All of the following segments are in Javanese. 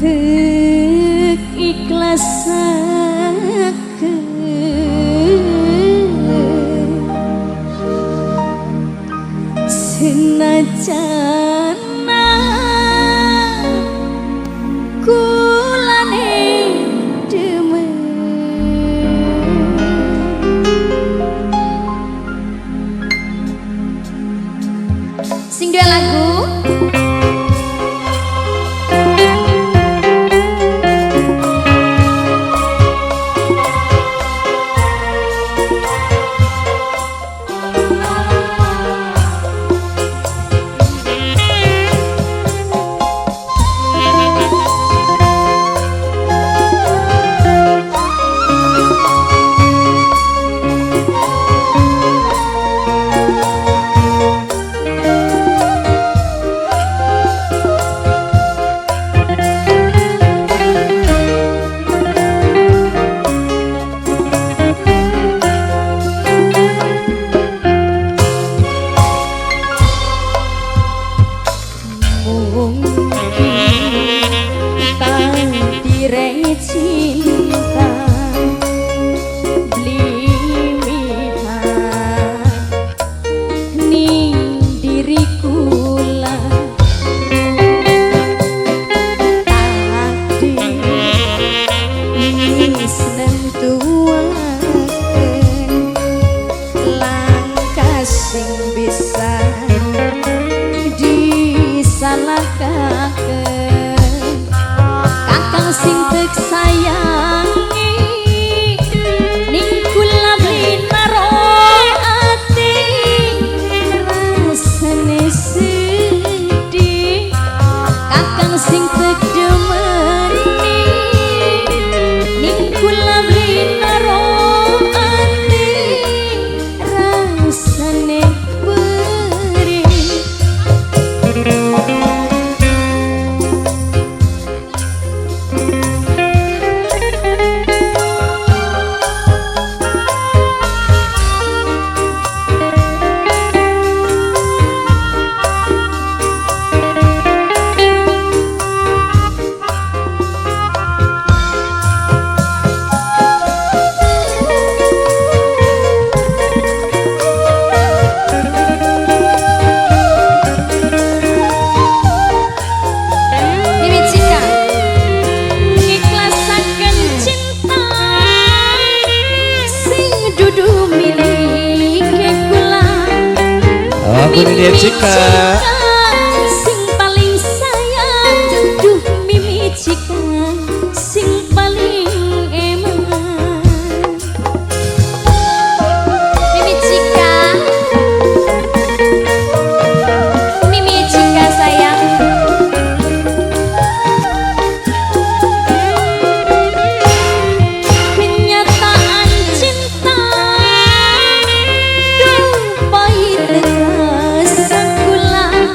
Tek ikhlasake senajan kulane demen sing duwe lagu. Cinta beli mihak ning diriku lah takdir wis nentuaken langkah sing bisa disalahkaken kakang sing tek sayangi ning kula beli naro ati rasane sedih kakang sing tek demeni ning kula beli naro ati rasane perih. Aku ini dia Cika sing paling sayang duh Mimi Cika sing paling eman Mimi Cika, Mimi Cika sayang. Kenyataan cinta duh pahit rasa kula.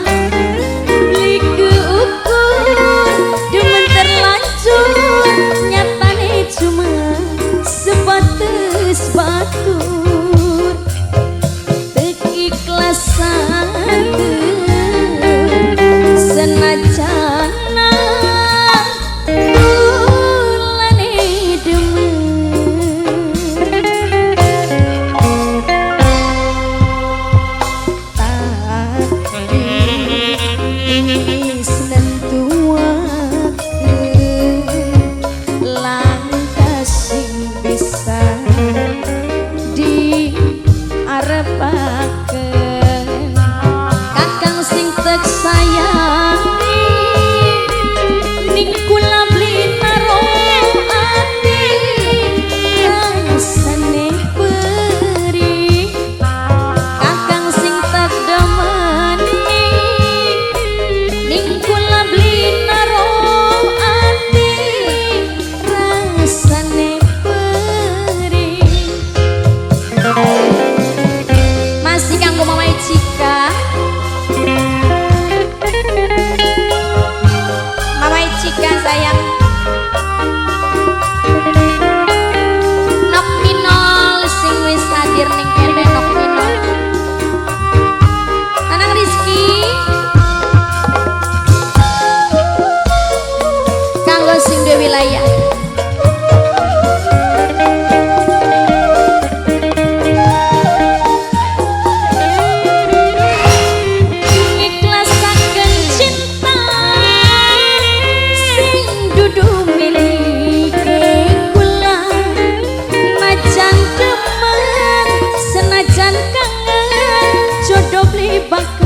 Podo beli bakal.